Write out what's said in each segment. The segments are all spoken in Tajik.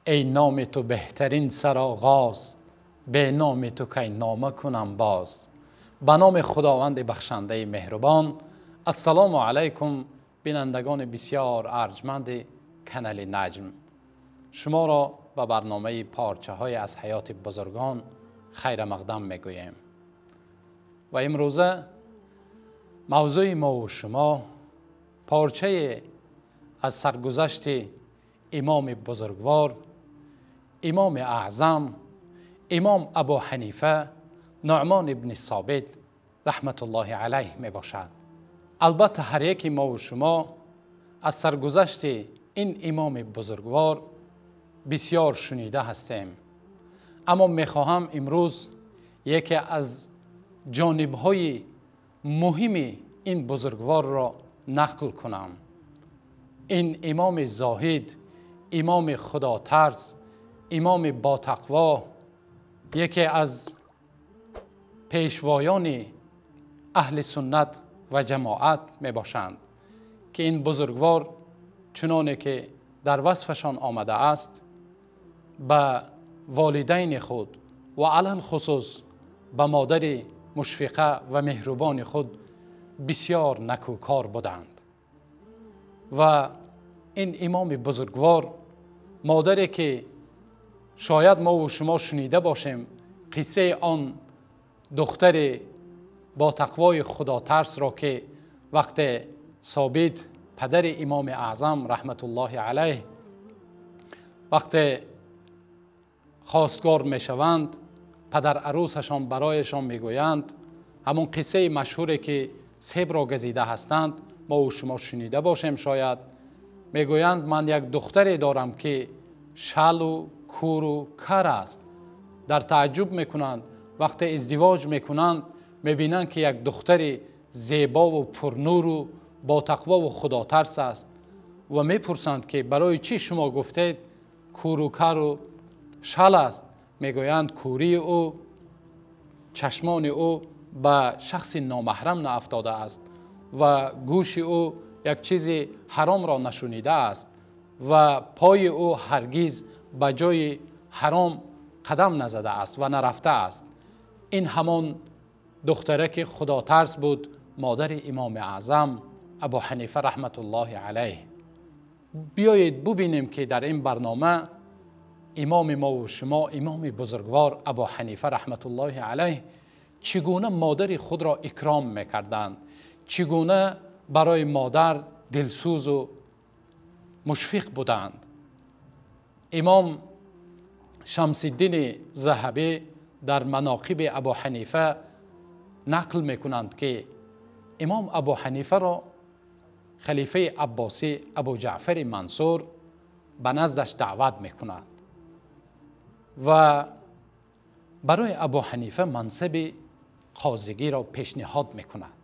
Эй номи ту беҳтарин сароғоз, бе номи ту кай нома кунам боз. Ба номи Худованди бахшандаи меҳрубон. Ассалому алайкум, бинандагони бисёр арҷманди канали Наҷм. Шуморо ба барномаи порчаҳое аз ҳаёти бузургон хайрмақдам мегӯем. Ва имрӯза мавзӯи мо ва шумо порчае аз саргузашти имоми бузургвор, имоми аъзам, имом Абу Ҳанифа Нуъмон ибни Собит раҳматуллоҳи алайҳ мебошад. Албатта ҳар яки мо ва шумо аз саргузашти ин имоми бузургвор бисёр шунида ҳастем, аммо мехоҳам имрӯз яке аз ҷонибҳои муҳими ин бузургворро нақл кунам. Ин имоми зоҳид, имоми худотарс, имоми ботақво, яке аз пешвоёни аҳли суннат ва ҷамоат мебошанд, ки ин бузургвор чуноне ки дар васфашон омадааст, ба волидайни худ ва алалхусус ба модари мушфиқа ва меҳрубони худ бисёр накӯкор буданд. Ва ин имоми бузургвор, модаре ки шояд мо ва шумо шунида бошем қиссаи он духтари бо тақвои худотарсро, ки вақте Собит падари имоми аъзам раҳматуллоҳи алайҳ вақте хостгор мешаванд, падар арӯсашон барояшон мегӯянд ҳамон қиссаи машҳуре ки себро газида ҳастанд, мо ва шумо шунида бошем шояд. Мегӯянд ман як духтаре дорам ки шалу куру кар аст. Дар тааҷҷуб мекунанд, вақте издивоҷ мекунанд мебинанд ки як духтари зебову пурнуру бо тақвову худотарс аст ва мепурсанд ки барои чӣ шумо гуфтед куру кару шал аст? Мегӯянд курии ӯ, чашмони ӯ ба шахси номаҳрам наафтодааст ва гӯши ӯ як чизи ҳаромро нашунидааст ва пои ӯ ҳаргиз ба ҷои ҳаром қадам назадааст ва нарафтааст. Ин ҳамон духтаре ки худотарс буд, модари имоми аъзам Абу Ҳанифа раҳматуллоҳи алайҳ. Биёед бубинем ки дар ин барнома имоми мо ва шумо, имоми бузургвор Абу Ҳанифа раҳматуллоҳи алайҳ чӣ гуна модари худро икром мекарданд, чӣ гуна барои модар дилсӯзу мушфиқ буданд. Имом Шамсиддини Заҳабӣ дар манақиби Абу Ҳанифа нақл мекунанд ки имом Абу Ҳанифаро халифаи Аббосӣ Абу Ҷаъфари Мансур ба наздаш даъват мекунад ва барои Абу Ҳанифа мансаби қозигиро пешниҳод мекунад.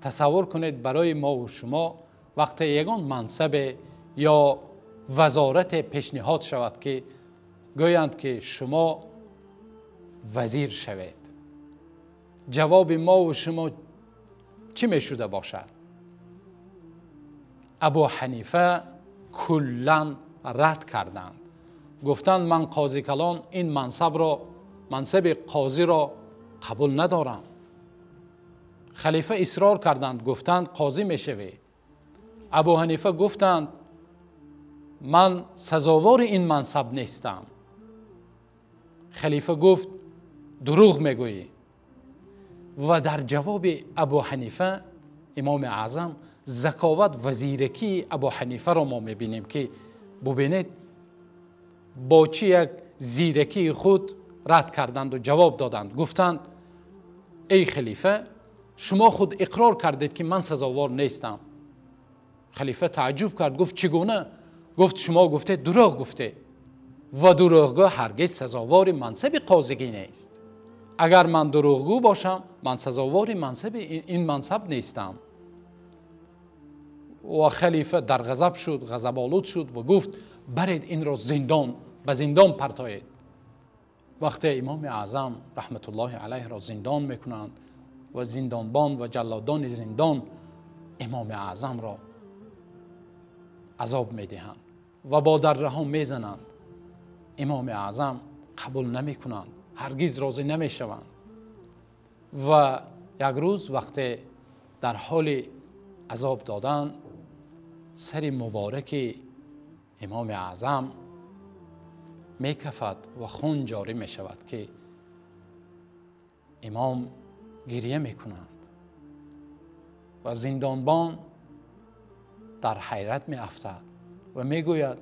Тасаввур кунед барои мо ва шумо вақте ягон мансабе ё вазорате пешниҳод шавад ки гӯянд ки шумо вазир шавед, ҷавоби мо ва шумо чӣ мешуда бошад? Абу Ҳанифа куллан рад карданд. Гуфтанд ман қози калон ин мансабро, мансаби қозиро қабул надорам. Халифа исрор карданд, гуфтанд қозӣ мешавӣ. Абу Ҳанифа гуфтанд ман сазовори ин мансаб нестам. Халифа гуфт дурӯғ мегӯӣ. Ва дар ҷавоби Абу Ҳанифа имоми аъзам заковат ва зиракии Абу Ҳанифаро мо мебинем ки бубинед бо чӣ як зиракии худ рад карданду ҷавоб доданд. Гуфтанд эй халифа, шумо худ иқрор кардед ки ман сазовор нестам. Халифа тааҷҷуб кард, гуфт чӣ гуна? Гуфт шумо гуфтед дурӯғ гуфтед ва дурӯғгӯ ҳаргиз сазовори мансаби қозигӣ нест. Агар ман дурӯғгӯ бошам, ман сазовори мансаби ин мансаб нестам. Ва халифа дар ғазаб шуд, ғазаболуд шуд ва гуфт баред инро зиндон, ба зиндон партоед. Вақте имоми аъзам раҳматуллоҳи алайҳро зиндон мекунанд ва зиндонбон ва ҷаллодони зиндон имоми аъзамро азоб медиҳанд ва бо дарраҳо мезананд. Имоми Аъзам қабул намекунанд, ҳаргиз розӣ намешаванд. Ва як рӯз вақте дар ҳоли азоб додан сари мубораки Имоми Аъзам мекафад ва хун ҷорӣ мешавад, ки имом гиря мекунанд ва зиндонбон дар ҳайрат меафтад ва мегӯяд,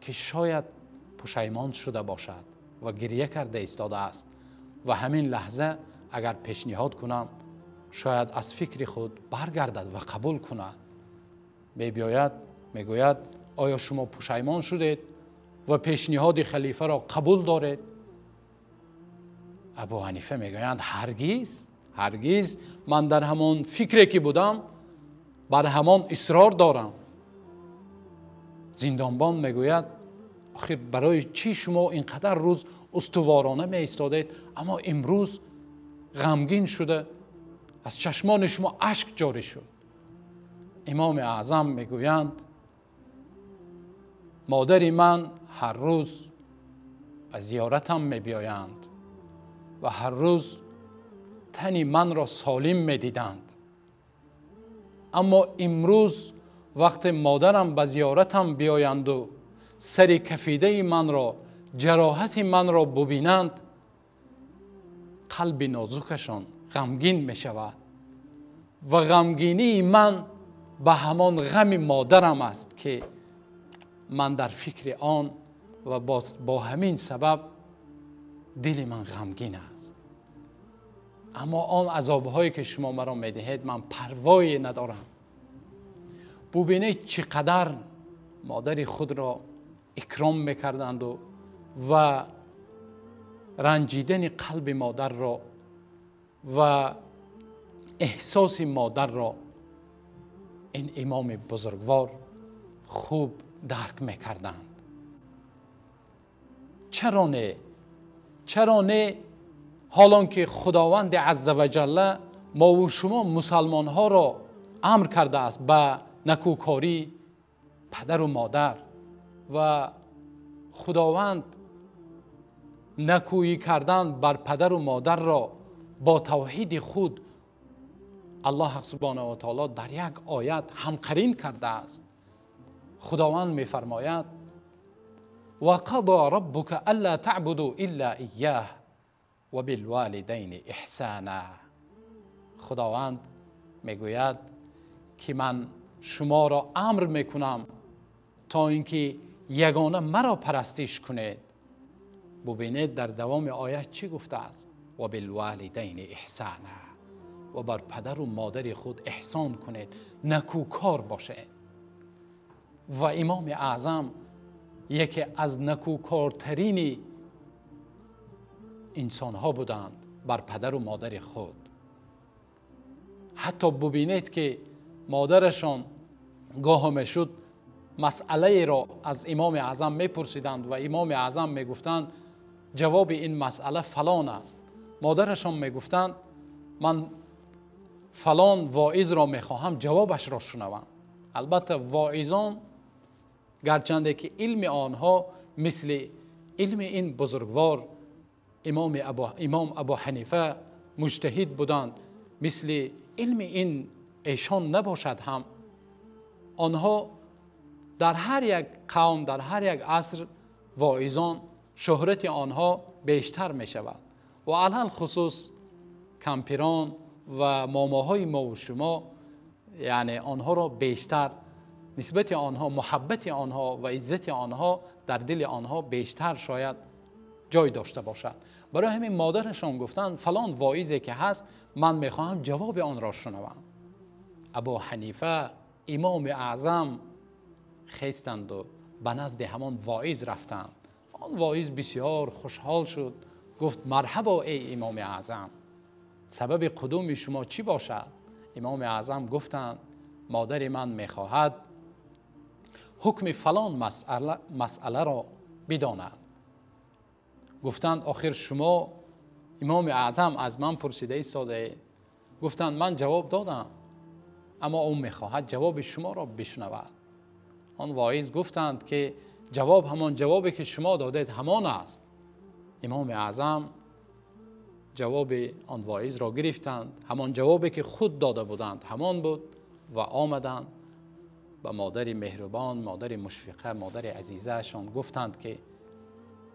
ки шояд пушаймон шуда бошад ва гиря карда истодааст ва ҳамин лаҳза агар пешниҳод кунам шояд аз фикри худ баргардад ва қабул кунад. Мебиёяд, мегӯяд: оё шумо пушаймон шудед ва пешниҳоди халифаро қабул доред? Абу Ҳанифа мегӯянд: ҳаргиз, ҳаргиз, ман дар ҳамон фикре ки будам бар ҳамон исрор дорам. Зиндонбон мегӯяд: охир барои чӣ шумо инқадар рӯз устуворона меистодед, аммо имрӯз ғамгин шуда аз чашмони шумо ашк ҷорӣ шуд? Имоми Аъзам мегӯянд: модари ман ҳар рӯз ба зиёратам мебиёянд ва ҳар рӯз тани манро солим медиданд, аммо имрӯз вақте модарам ба зиёратам биёянду сари кафидаи манро, ҷароҳати манро бубинанд, қалби нозукашон ғамгин мешавад ва ғамгинии ман ба ҳамон ғами модарам аст, ки ман дар фикри он ва бо ҳамин сабаб дили ман ғамгин аст. Аммо он азобҳое ки шумо маро медиҳед ман парвое надорам. Бубинед чӣ қадар модари худро икром мекарданд ва ранҷидани қалби модарро ва эҳсоси модарро ин имоми бузургвор хуб дарк мекарданд. Чаро не? Чаро не? Ҳолон ки Худованди азза ва ҷалла мо ва шумо мусалмонҳоро амр кардааст ба накӯкорӣ падару модар ва Худованд накӯӣ кардан бар падару модарро бо тавҳиди худ Аллоҳ субҳонаҳу ва таъоло дар як оят ҳамқарин кардааст. Худованд мефармояд: ва қазо раббука алла таъбуду илла иёҳ ва билволидайни иҳсона. Худованд мегӯяд, ки ман шуморо амр мекунам то инки ягона маро парастиш кунед. Бубинед дар давоми оят чӣ гуфтааст: ва билволидайни иҳсона, ва бар падару модари худ эҳсон кунед, накӯкор бошед. Ва Имоми Аъзам яке аз накӯкортарини инсонҳо буданд бар падару модари худ. Ҳатто бубинед, ки модарашон гоҳо мешуд масъалаеро аз Имоми Аъзам мепурсиданд ва Имоми Аъзам мегуфтанд ҷавоби ин масъала фалон аст. Модарашон мегуфтанд ман фалон воизро мехоҳам ҷавобашро шунавам. Албатта воизон гарчанде ки илми онҳо мисли илми ин бузургвор имом Абу Ҳанифа муҷтаҳид буданд, мисли илми ин эшон набошад ҳам, онҳо дар ҳар як қавм, дар ҳар як аср воизон шӯҳрати онҳо бештар мешавад ва алалхусус кампирон ва момоҳои мо ва шумо, яъне онҳоро бештар нисбати онҳо муҳаббати онҳо ва иззати онҳо дар дили онҳо бештар шояд ҷой дошта бошад. Барои ҳамин модарашон гуфтанд фалон воизе ки ҳаст ман мехоҳам ҷавоби онро шунавам. Абу Ҳанифа Имоми Аъзам хестанд ва ба назди ҳамон воиз рафтанд. Он воиз бисёр хушҳол шуд, гуфт марҳабо эй Имоми Аъзам, сабаби қудуми шумо чӣ бошад? Имоми Аъзам гуфтанд модари ман мехоҳад ҳукми фалон масъаларо бидонад. Гуфтанд охир шумо Имоми Аъзам аз ман пурсида истодаед. Гуфтанд ман ҷавоб додам, аммо ӯ мехоҳад ҷавоби шуморо бишнавад. Он воиз гуфтанд ки Ҷавоб ҳамон ҷавобе ки шумо додед ҳамон аст. Имоми Аъзам ҷавоби он воизро гирифтанд, ҳамон ҷавобе ки худ дода буданд ҳамон буд ва омаданд ба модари меҳрубон, модари мушфиқа, модари азизашон гуфтанд ки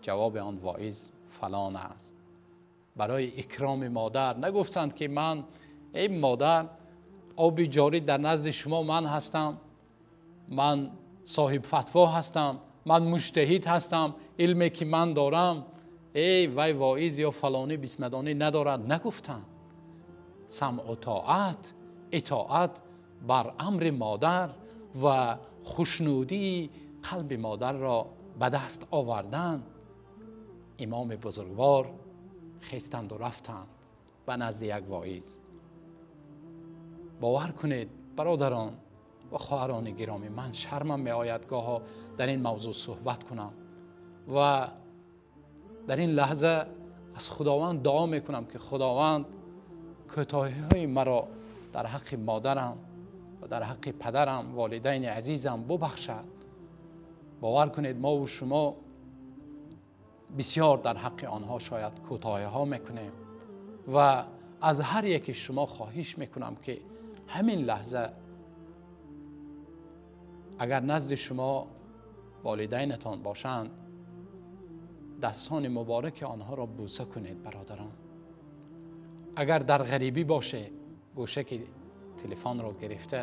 ҷавоби он воиз фалон аст. Барои икроми модар нагуфтанд ки ман эй модар, оби ҷорӣ дар назди шумо ман ҳастам, ман соҳиби фатво ҳастам, ман муҷтаҳид ҳастам, илме ки ман дорам эй вой воиз ё фалонӣ бисмадонӣ надорад. Нагуфтанд. Самъ ва тоат, итоат бар амри модар ва хушнудии қалби модарро ба даст овардан. Имоми бузургвор хестанд ва рафтанд ба назди як воиз. Бовар кунед бародарон ва хоҳарони гиромӣ, ман шармам меояд гоҳо дар ин мавзӯъ суҳбат кунам ва дар ин лаҳза аз Худованд дуо мекунам ки Худованд кӯтоҳиҳои маро дар ҳаққи модарам ва дар ҳаққи падарам, волидайни азизам бубахшад. Бовар кунед мо ва шумо бисёр дар ҳаққи онҳо шояд кӯтоҳиҳо мекунем ва аз ҳар яки шумо хоҳиш мекунам ки ҳамин лаҳза агар назди шумо волидайнатон бошанд, дастони мубораки онҳоро бӯса кунед. Бародарон, агар дар ғарибӣ бошед, гӯшаки телефонро гирифта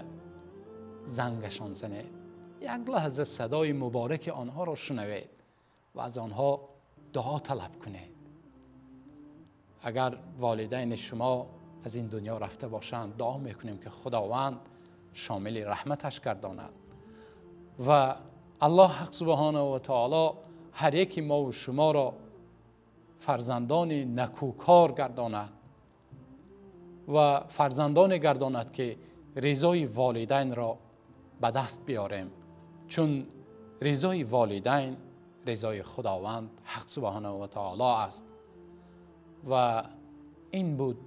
зангашон занед, як лаҳза садои мубораки онҳоро шунавед ва аз онҳо дуо талаб кунед. Агар волидайни шумо аз ин дунё рафта бошанд, дуо мекунем ки Худованд шомили раҳматаш гардонад ва Аллоҳ ҳақ субҳонаҳу ва таъоло ҳар яки мо ва шуморо фарзандони некӯкор гардонад ва фарзандоне гардонад ки ризои волидайнро ба даст биёрем, чун ризои волидайн ризои Худованд ҳақ субҳонаҳу ва таъоло аст. Ва ин буд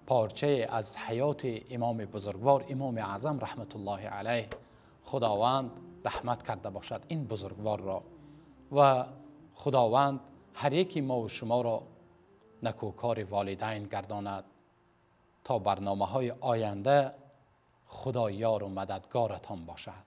порчае аз ҳаёти имоми бузургвор, Имоми Аъзам раҳматуллоҳи алайҳ. Худованд раҳмат карда бошад ин бузургворро ва Худованд ҳар яки мо ва шуморо некӯкори волидайн гардонад. То барномаҳои оянда Худо ёр ва мададгоратон бошад.